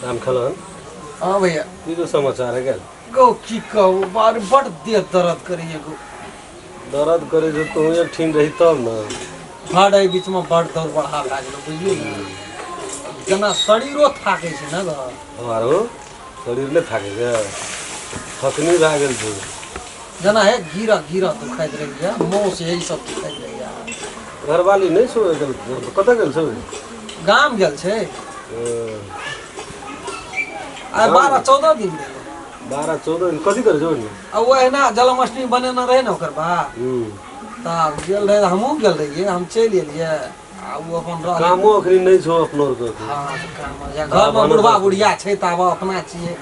राम खेलन। हाँ भैया। की जो समाचार है गेल? गौ की कहू, बार बड़ देह दर्द करैए गौ। दर्द करे जो तू एक ठीन रही तब न। बड़ एहि बीचमे बड़ दौड़ बढ़ा भए गेलो बुझलियै ने, जेना शरीरो थाकै छै ने गौ। आरो शरीर नहि थाकै छै, थकनी भए गेल छै। जेना हे गिरह गिरह दुखाइत रहैया, मौस यही सब दुखाइत रहैया। घरवाली नहि छौ गेल? कतऽ गेल छौ? गाम गेल छै। आइ 12-14 दिन भेलै। 12-14 दिन कथी करै छौ ओहिमे? आ ओ अहिना जन्माष्टमी बनेने रहै ने ओकर बा, तऽ गेल रहै, हमहूँ गेल रहियै, हम चलि एलियै आ ओ अपन रहलै। कामो अखनी नहि छौ अपनो आरके। हँ, तऽ काम घरमे बुढ़बा बुढ़िया छै, ताबऽ अपना छियै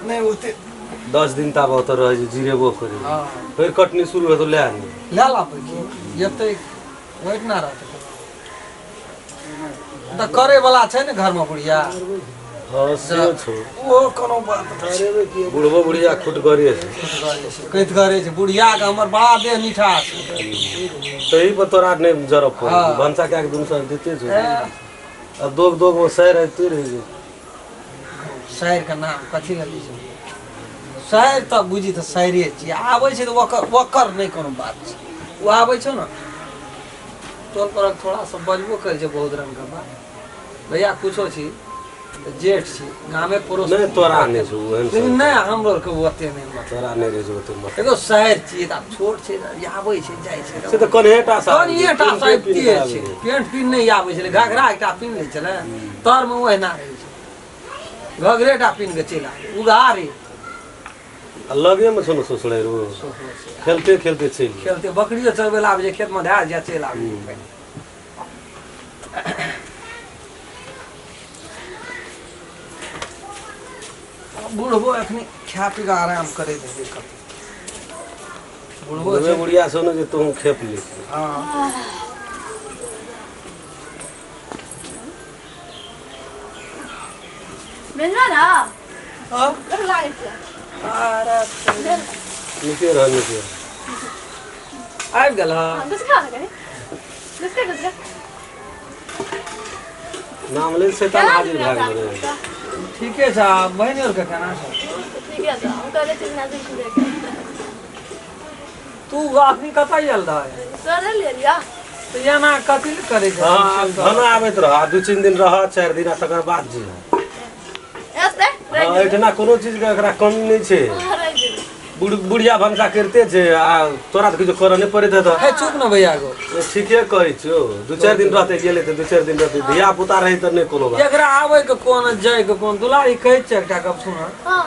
नहि ओते। 10 दिन ताबऽ ओतऽ रहै छै, जिरेबो करै। हँ। फेर कटनी शुरू हेतौ, लए आनी। लए लाबै की एतै, ओहिठिना रहतै तऽ करे वाला छै ने घरमे बुढ़िया। हँ से छौ। ओहो कोनो बात नहि छै। बुढ़बो बुढ़िया खुटगरे छै। कतिगरे छै बुढ़िया के, हमर बड़ा देह निठा छै। तही पर तोरा नहि जरब पड़ै। हँ। भनसा कए के दुनू साँझ दिते छौ। ए, आ दोग दोग मे सैर आबिते रहै छै। शहर के नाम कथी लए लै छै? शहर तऽ बुझी तऽ शहरे छियै, आबै छै तऽ ओकर ओकर नहि कोनो बात छै। ओ आबै छै ने टोल परक, थोड़ा सा बजबो करै छै बहुत रंगके बात। भैया कुछो छी तऽ जेठ छी, गामे पड़ोस। नहि तोरा नहि छौ ओहन। लेकिन नहि हमरो आरके ओते नहि मतलब। तोरा नहि रहै छौ ओते मतलब। एगो शहर छियै तऽ आब छोट छै तऽ आबै छै जाइ छै। से तऽ कन्हेटा सा कनिएटा सा आबिते छै, पेंट पिन नहि आबै छलै, घघरा एकटा पिन्ह लै छलै, तरमे ओहिना रहै छै, घघरे टा पिन्ह कऽ चलि आबै उघारे। आ लगे मे छौ ने ससुरारि, ओ खेलते खेलते चलि गेल। खेलते बकरियो चरबै लए आबै छै, खेतमे धए जाय चलि आबै। बुढ़बो एखनी खा पी कऽ आराम करैत हेतै कतौ बुढ़बो। बुढ़बे छै। बुढ़िया छौ ने जे तोहूँ खेप ले। हँ। मेजबा ना। हाँ? कत लागै छै? अरे। नीके रह, नीके रह। आबि गेल हँ। गुस्सा खा ले, गुस्सा गुस्सा। नाम ले शैतान हाजिर भए गेल रे। ठीके छै। आ बहिन आरके केना छै? ठीके छै। हम कहले छी नाजिम के। तू अखनी कतऽ आयल रहै? सर ले लिया। तऽ एना कथी लए करै छै? हँ, घना आबैत रह, 2-3 दिन रह, 4 दिन, आ तकर बाद जी। एते। हँ, एहिठिना कोनो चीजके एकरा कमी नहि छै। बुढ़ बुढ़िया भनसा करिते छै आ तोरा तऽ किछु करऽ नहि पड़ैत हेतौ। हे चुप ने भैया गो। ठीके कहै छियौ, 2-4 दिन रहतै गेलै तऽ 2-4 दिन रहतै, धिया पुता रहै तऽ नहि कोनो बात। एकरा आबै के कोन, जाय के कोन। दुलारी, कहै छै एकटा गप सुन। हँ।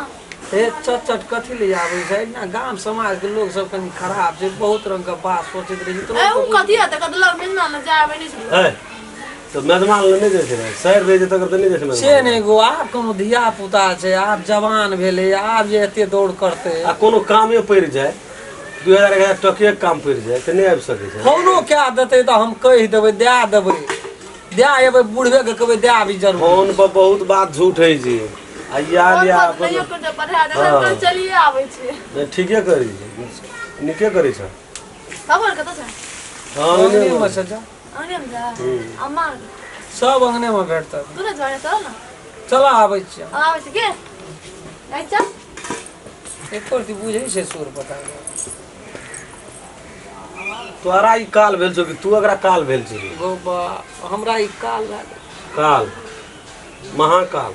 हे चट चट कथी ले आबै छै ना? गाम समाज के लोग सब कनी खराब छै, बहुत रंग के बात सोचैत रहै छै। ए उ कथी हेतै? कत लग मेजमा लग जाय आबै नहि छलै। है तऽ मेजमान लग नहि जाइ छै रे, सैर रहै छै तकर तऽ नहि जाइ छै से मेजमान। नहि गो, आब कोनो धिया पुता छै, आब जवान भेलै, आब जे एते दौड़ करतै। आ कोनो कामे पड़ि जाय, 2000 1000 टके के काम पड़ि जाय तऽ नहि आबि सकै छै। फोनो कए देतै तऽ हम कहि देबै, दए देबै, दए एबै, बुढ़बे के कहबै दए आबी जरूर। फोन पर बहुत बात झूठ होइ छै आ याद फोन या पर अपन नहियो करतै पढ़ा दे। हँ। हम चलिए आबै छियै। नहि, ठीके करै छै, नीके करै छै। बाबू आर कतऽ छै? हँ। अंगने मे छै जा। अंगने मे जा। अम्मा? सब अंगने मे भेटतै। तू नहि जवानी, चल ने। चल आबै छियै। हम आबै छी के जाइ, चल। एको रति बुझै छै सुर पता नहि। तोरा ई काल भेल छौ कि तू एकरा काल भेल छी? गो बा, हमरा ई काल भए गेल। काल, महाकाल।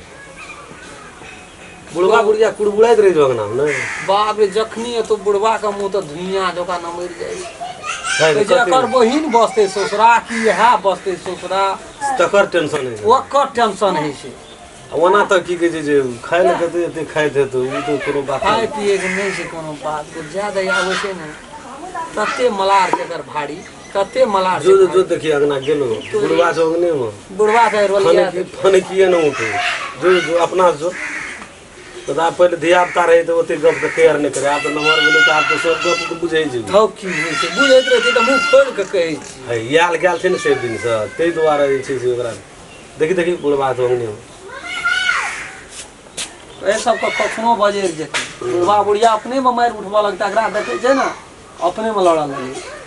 बुढ़वा बुढ़िया कुड़बुड़ाइत रहै छौ अंगना मे ने? बाप रे, जखनी एतो बुढ़वा के मुँह तऽ धुइयाँ जकाँ नमरि जाइ छै। है कहै छै कते- एकर बहिन बसतै ससुरा कि इएह बसतै ससुरा? तकर टेंशन होइ छै। ओकर टेंशन होइ छै। आ ओना तऽ की कहै छै जे खाय लए कते एते खाइत हेतौ, ओ तऽ कोनो बात खाय नहि। पियके नहि छै कोनो बात। ज्यादा आबै छै ने तते मलार के एकर भारी, तते मलार जो छै। जो देखी अंगना गेलो, बुढ़वा छौ अंगने मे। बुढ़वा के रोलिया। फन फन किए ने उठे, जो जो अपना जो तऽ आब पहिले धिया पुता रहै तऽ ओते गप के केयर नहि करै, आब तऽ नमहर भेलै तऽ आब तऽ सब गप के बुझै छै। थौ की होइ छै, बुझैत रहै छै तऽ मुँह खोलि कऽ कहै छी। है आयल गेल छै ने सब दिनसँ, ताहि दुआरे जे छै से ओकरा देखी देखी बुढ़वा छौ अंगने मे। एहि सबके कखनो बजरि जेतै। बुढ़वा बुढ़िया अपने मे मारि उठबऽ लगतै, एकरा देखै छै ने अपने मे लड़ऽ लगै छै।